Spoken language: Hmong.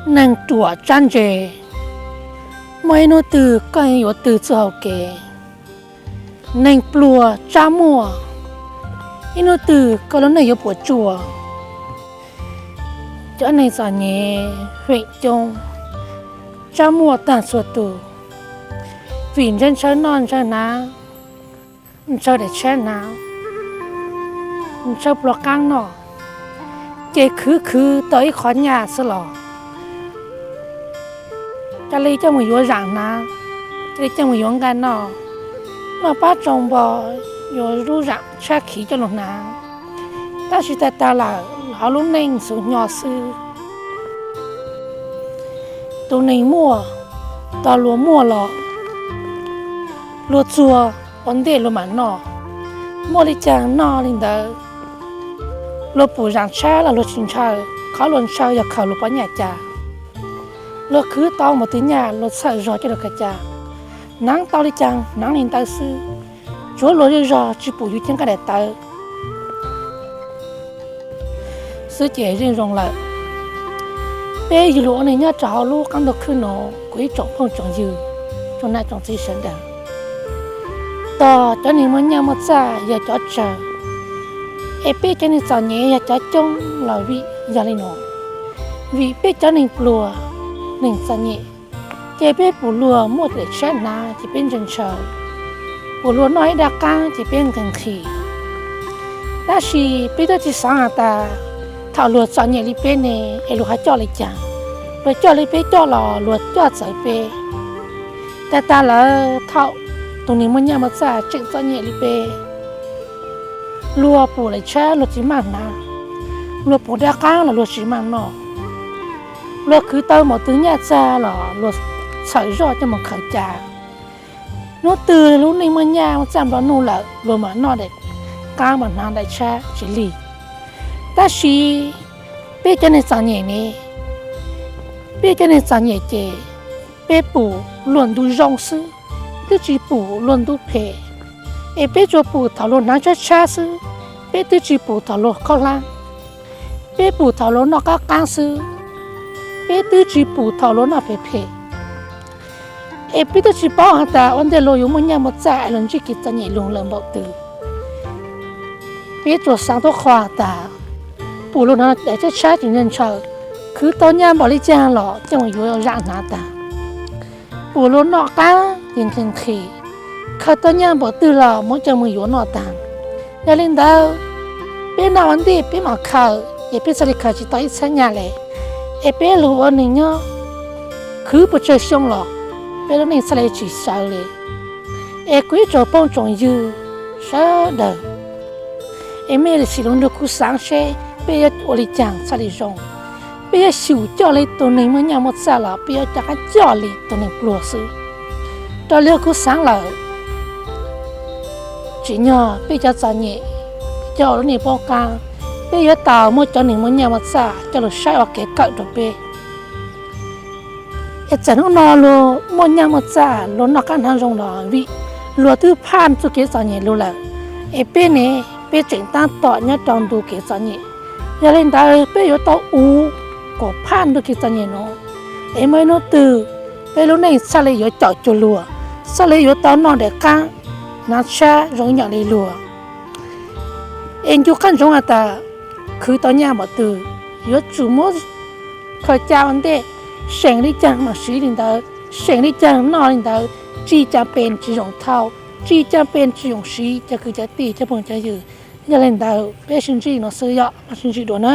Neeg ruam tsab ntse, muaj ib hnub twg koj yuav tw txoj hau kev. Neeg pluag tsab muaj, ib hnub twg koj lub neej yuav puas tsuaj. Cov neeg txom nyem feem coob tsab muaj tag txhua tus, vim ntshaw ntshaw noj ntshaw hnav, ntshaw daim tsheb hnav, ntshaw pluas qaab noj, ces khwv khwv tau ib qho nyaj xwb los cia li coj mus yuav zaam hnav, cia li coj mus yuav nqaij noj, noj pab tsau npo, yuav lub zaam tshab khiv coj lug hnav. Tab sis tag tag lawm hauv lub neej xuv hnyo xwb. Tus neeg muaj, tos luag muaj los luag txuag ua ntej luag mam noj. Muaj li caag noj li ntawd. Luag pum zaam tshab los luag tsis ntshaw, qhov luag ntshaw yog khaws luag pob nyaj ca. Luag khwv tau npaum twg nyaj luag txhawj zog coj luag khaws ca. Hnav tau li caag hnav li ntawd xwb, tsuav luag zej zog tsis pum yus ceeb qab daim tawv xwb ces zeej zoo lawm. Peb yug lug ua neeg nyob rau hauv lub qaab ntuj khwb nuav, kuv ib tsoom phooj tsoom ywg, tsoom nam tsoom txiv sawv daws, tos cov neeg muaj nyaj muaj txaj yog cov tsawg, es peb cov neeg txom nyem yog cov coob los vim yog li no. Vim peb cov neeg pluag, neeg txom nyem, ces peb pum luag muaj daim tshab hnav ces peb ntshaw ntshaw, pum luag noj ib daj qaab ces peb nqhis nqhis. Tab sis peb twb tsis xaav has tas thaum luag txom nyem li peb ne, es luag ho coj li caag. Luag coj li peb coj los luag coj txawv peb. Tag tag lawm thaum tus neeg muaj nyaj muaj txaj tseem txom nyem li peb, luag pum daim tshab luag tsis maaj hnav, luag pum daj qaab los luag tsis maaj noj, luag khwv tau npaum twg nyaj txag los luag txhawm zoj coj mus khaws ca. Hnub twg lub neej muaj nyaj muaj txaj nplua nuj lawm luag mam noj daim qaab mam hnav daim tshab tsis lig. Tab sis peb cov neeg txom nyem ne, peb cov neeg txom nyem ces peb pum luag ntu zoo xwb, twb tsis pum luag ntu phem. Es peb tsuas pum thaum luag hnav tshab tshab xwb, peb twb tsis pum thaum luag khaub hlab. Peb pum thaum luag noj qab qaab xwb, peb twb tsis pum thaum luag noj phem phem. Es peb twb tsis paub has tas ua ntej luag yuav muaj nyaj muaj txaj es luag ntsib kev txom nyem lug lawm npaum twg. Peb tsuas xaav tuab qhua has tas pum luag hnav daim tshab tshab ces ntshaw ntshaw, khwv tau nyaj npaum li caag los coj mus yuav zaam hnav taag. Pum luag noj qaab ces nqhis nqhis, khaws tau nyaj npaum twg los muab coj mus yuav noj taag. Yog li ntawd, peb noj ua ntej peb mam khaws, es peb txhaj li khaws tsis tau ib txhab nyaj le. Es peb lug ua neeg nyob khwv puas tsawg xyoo los peb lub neej txhaj li tsis sawv le. Es kuv ib tsoom phooj tsoom ywg sawv daws, es mej sim lug nrug kuv xaav seb peb yuav ua li caag txhaj li zoo. Peb yuav xyum coj li tus neeg muaj nyaj muaj txaj los peb yuav rov qab coj li tus neeg pluag xwb? Raws li kuv xaav lawm, tsim nyog peb cov txom nyem, cov ua lub neej poob qaab, peb yuav tau muab cov neeg muaj nyaj muaj txaj coj lug saib ua kev kawm rau peb. Es txawm hnub no luag muaj nyaj muaj txaj luag noj qab hnav zoo los vim luag twb phaj txuj kev txom nyem lug lawm. Es peb ne, peb tseem taab tom nyob rau ntu kev txom nyem. Yog li ntawd peb yuav tau ua kom phaj ntu kev txom nyem nuav, es muaj ib hnub twg peb lub neej txhaj li yuav caum cuag luag, txhaj li yuav tau noj daim qaab hnav tshab zoo ib yam li luag. Es ncu qab ntsoov has tas khwv tau nyaj npaum twg yuav tsum muab khaws ca ua ntej, seem li caag mam siv li ntawd, seem li caag noj li ntawd, tsi ca pes tsi zoo thau, tsi ca pes tsi zoo siv cov kwv cov tij cov phooj cov ywg. Yog li ntawd peb sib ntsib no xwb yom, mam sib ntsib dua na.